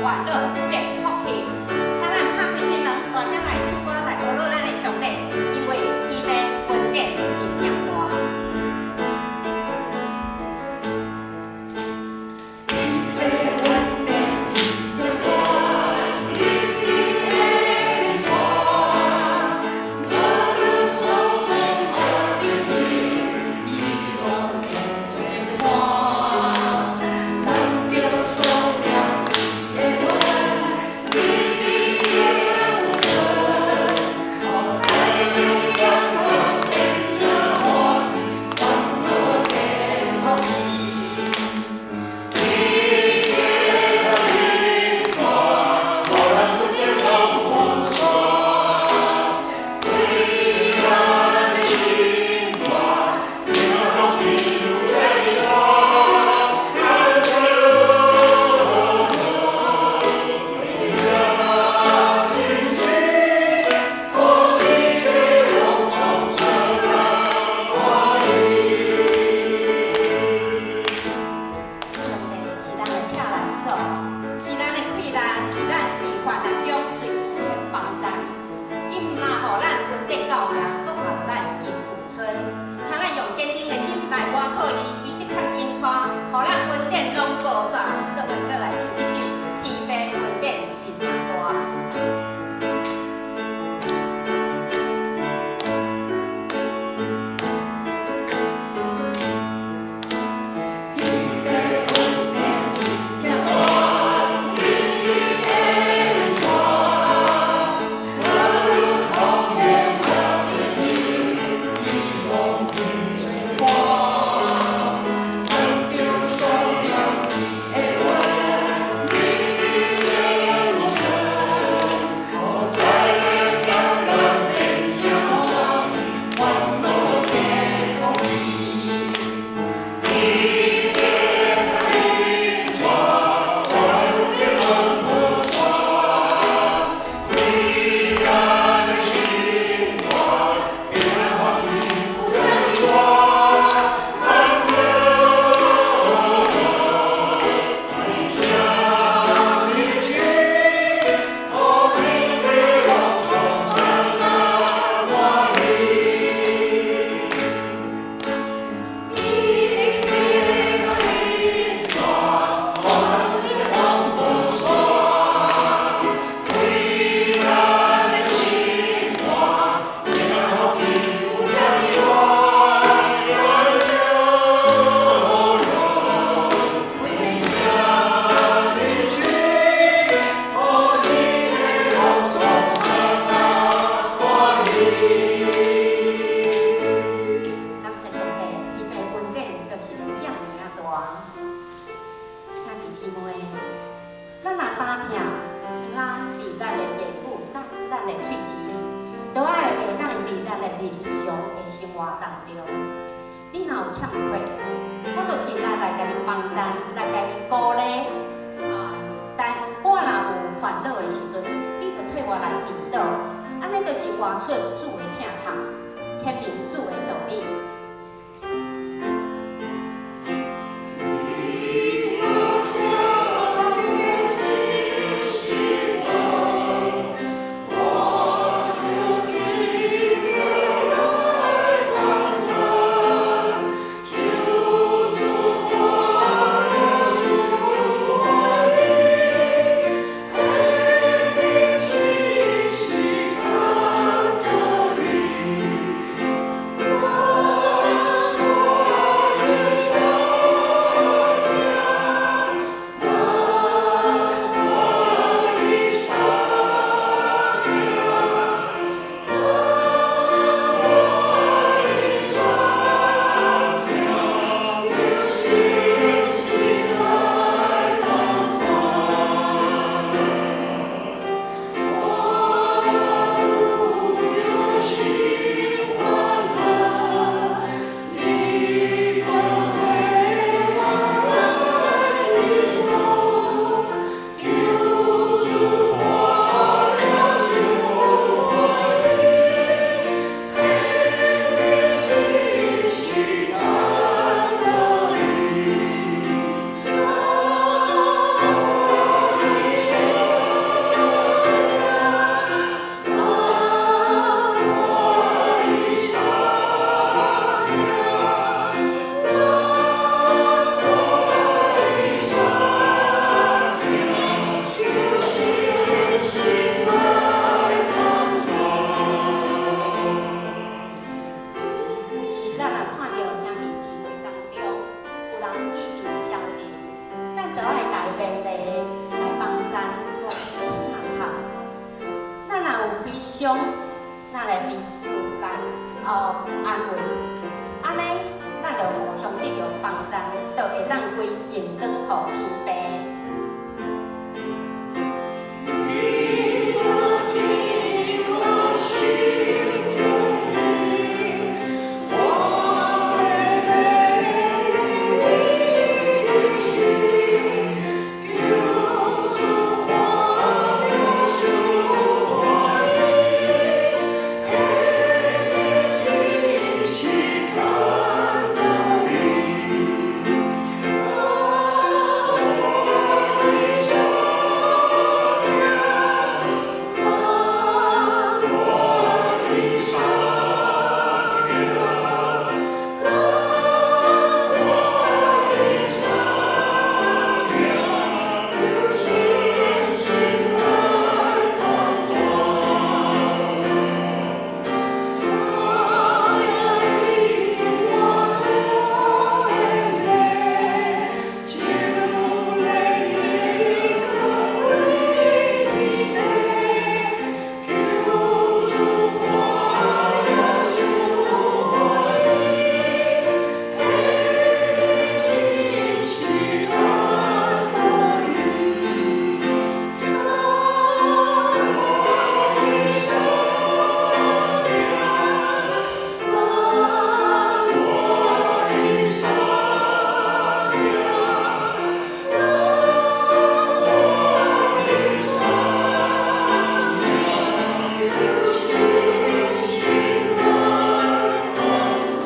煩惱變福氣。請咱拍開心門，大聲來唱歌來呵咾咱的上帝，因為天父恩典真正大。天父恩典真正大，你伫的帶，無論風雨予情，伊攏會做伴。咱著鎖定伊的話，日日永存，予災難險惡變成歡喜，煩惱變福氣。你的帶，予咱恩典攏無煞，開咱的心肝，平安福氣有這呢大。咱著為啥人生，予你的王朝三甲歡喜。上帝是咱的避難所，是咱的氣力，是咱佇患難中隨時的幫贊。伊毋但予咱恩典夠命，閣予咱幸福村。請咱用堅定的心來倚靠伊，伊的確引帶，予咱恩典攏無煞。做伙閣來唱這首《天父恩典真正大》。天父恩典真正大，你的帶，無論風雨也情，伊攏會做伴。咱著鎖定伊的話，日日永存，予災難艱難變成歡喜，煩惱變福氣。你的帶，予咱恩典攏無煞，開咱的心肝，平安福氣有這呢大。咱著為啥人生，予天父王朝三甲歡喜。你的帶，予咱恩典攏無煞，開咱的心肝，平安福氣有這呢大。咱著為啥人生，予你的王朝三甲歡喜。感謝上帝，天父恩典就是這爾仔大。兄弟姊妹，咱若三疼，咱佇咱的言語佮咱的喙舌，都愛會當佇咱的日常的生活當中，你若有欠缺，我就盡力來共你幫贊，來共你鼓勵。啊，但我若有煩惱的時陣，你就替我來祈禱，按呢就是活出主的疼痛，顯明主的道理。你若聽見這心愛，我就起來幫贊，求主歡救你，彼此是感動。傷，咱來彼此來安慰，按呢，咱就互相得著幫贊，就會當歸榮光予天父。你我的歌心中我的美麗心，求主看了就歡喜，真是感動你，我的所疼，我的所疼，我的所疼，有信心來幫助。三行你我可憐，就連一個為你悲，求主看了就歡喜，真是感動你，我的所疼，我的所疼，我的所疼，有信心來幫助。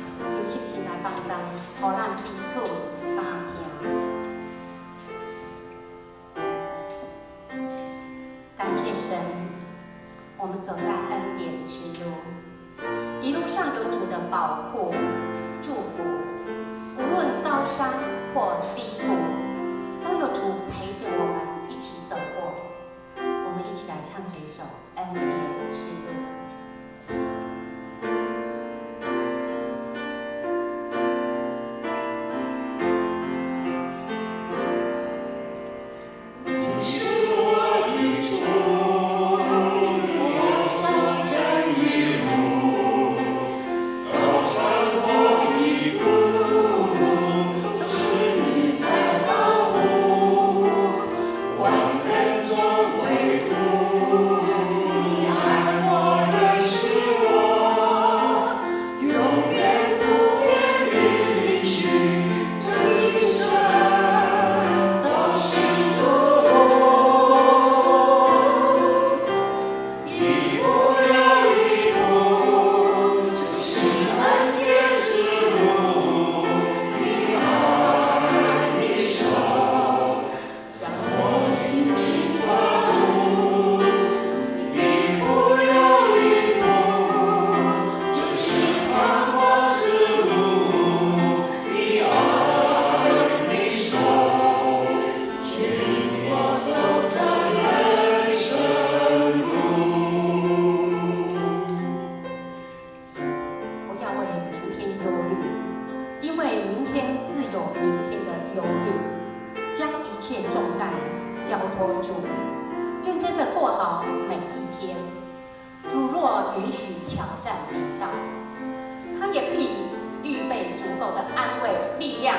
求聖神來幫贊，予咱彼此相疼。感謝神，我們走在恩典之路，一路上有主的保護、祝福，無論高山或低谷，都有主陪着我們一起走過。我們一起來唱這首《恩典之路》。你是我的主，我走這一路，高山或低谷，都是你在保護。萬人中唯獨你愛我，認識我，永遠不會離棄，這一生都是祝福。一步又一步，這是恩典之路。你愛你手將我緊緊抓住，一步又一步，這是盼望之路。你愛你手牽引我走這人生路。不要為明天憂慮，因為明天自有明天的憂慮。將一切重擔交託主，認真的過好每一天。主若允許挑戰臨到，他也必預備足夠的安慰力量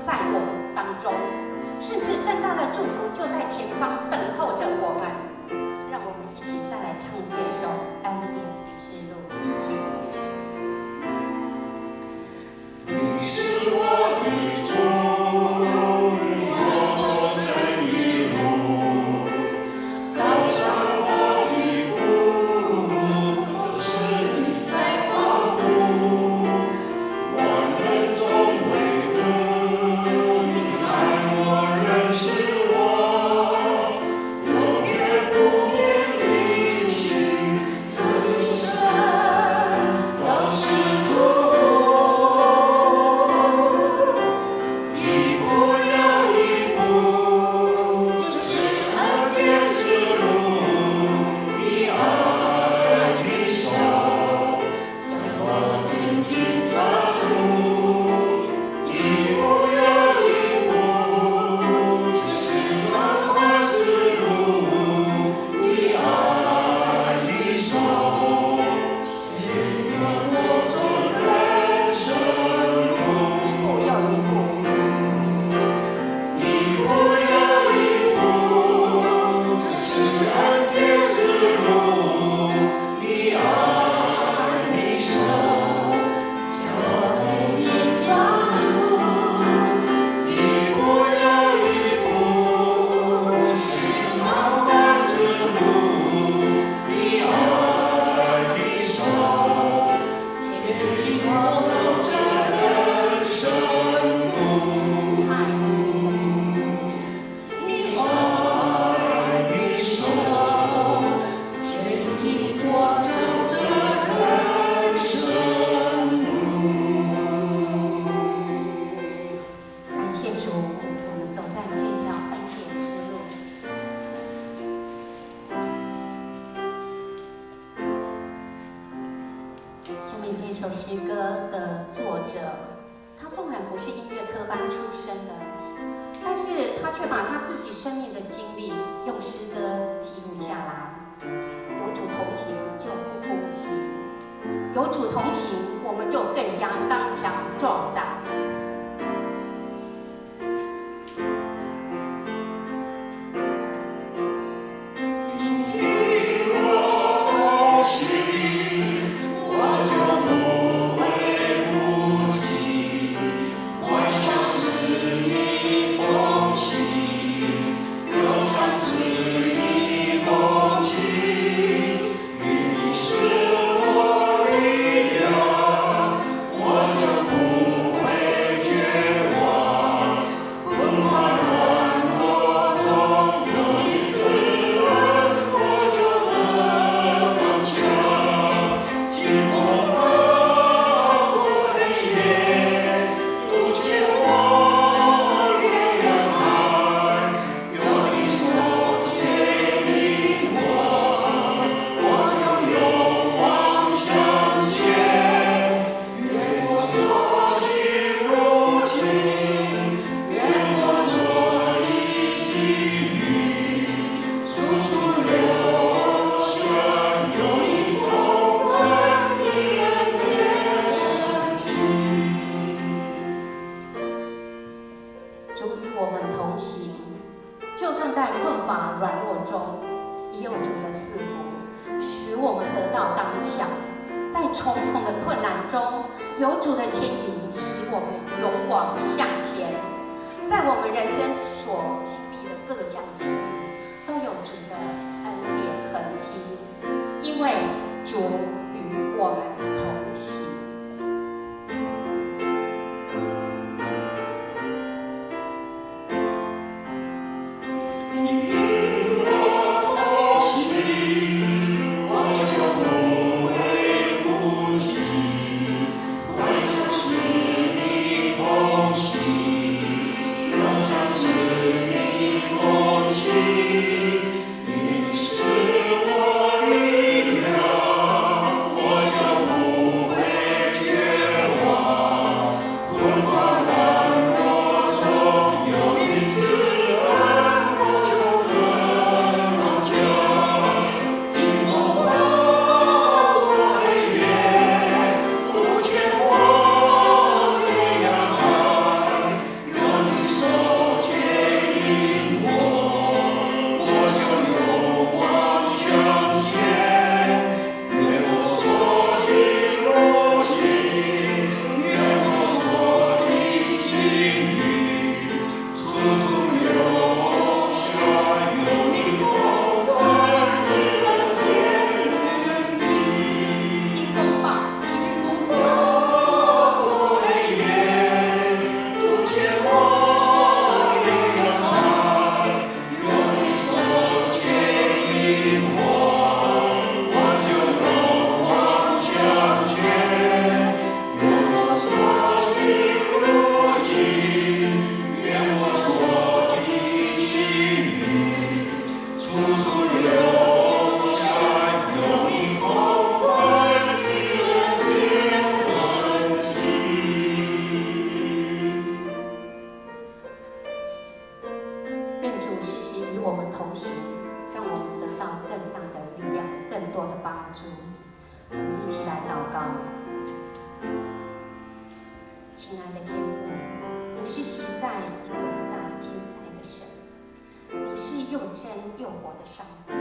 在我們當中，甚至更大的祝福就在前方等候着我們。讓我們一起再來唱這首《恩典之路》。你是我的主，我走這一路，高山或低谷，都是你在保護。萬人中唯獨愛你手。你愛的手牽引我走這人生路。感謝主，我們走在這條恩典之路。下面這首詩歌的作者，他縱然不是音樂科班出身的，但是他卻把他自己生命的經歷用詩歌記錄下來。有主同行就不孤寂，有主同行，我們就更加剛強壯膽。你與我同行，我就不會孤寂。萬小時你同行，六小時你同行。你是我力量，我就不會絕望。困乏軟弱中有你賜恩，我就得剛強。經風暴過黑夜，渡前往越洋海，有你手牽引我，我就勇往向前。願我所行路徑，願我所歷際遇，處處留下有你同在的恩典痕跡。主與我們同行，就算在困乏軟弱中，也有主的賜福，使我們得到剛強。在重重的困難中，有主的牽引，使我們勇往向前。在我們人生所經歷的各項際遇，都有主的恩典痕跡，因為主與我們同行。你與我同行，我就不會孤寂。萬小時你同行，六小時你同行。你是我力量，我就不會絕望。困乏軟弱中有你賜恩，我就得剛強。經風暴過黑夜，渡前往越洋海，有你手牽引我，我就勇往向前。願我所行路徑，願我所歷際遇，處處留下有你同在的恩典痕跡。經風暴，經風暴過黑夜，渡前往越洋海，有你手牽引我，我就勇往向前。願我所行路徑，願我所歷際遇，處處留下有你同在的恩典痕跡。願主時時與我們同行，讓我們得到更大的力量，更多的幫助。我們一起來禱告。親愛的天父，你是昔在、永在、今在的神，你是又真又活的上帝，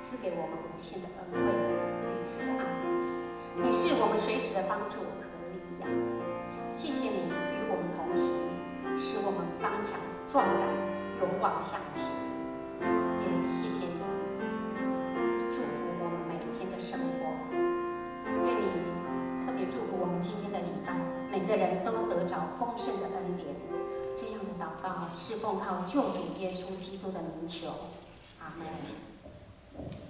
賜給我們無限的恩惠與慈愛。你是我們隨時的幫助和力量。謝謝你與我們同行，使我們剛強壯膽，勇往向前。也謝謝你祝福我們每一天的生活。願你特別祝福我們今天的禮拜，每個人都得著豐盛的恩典。是奉靠救主耶穌基督的名求，阿門。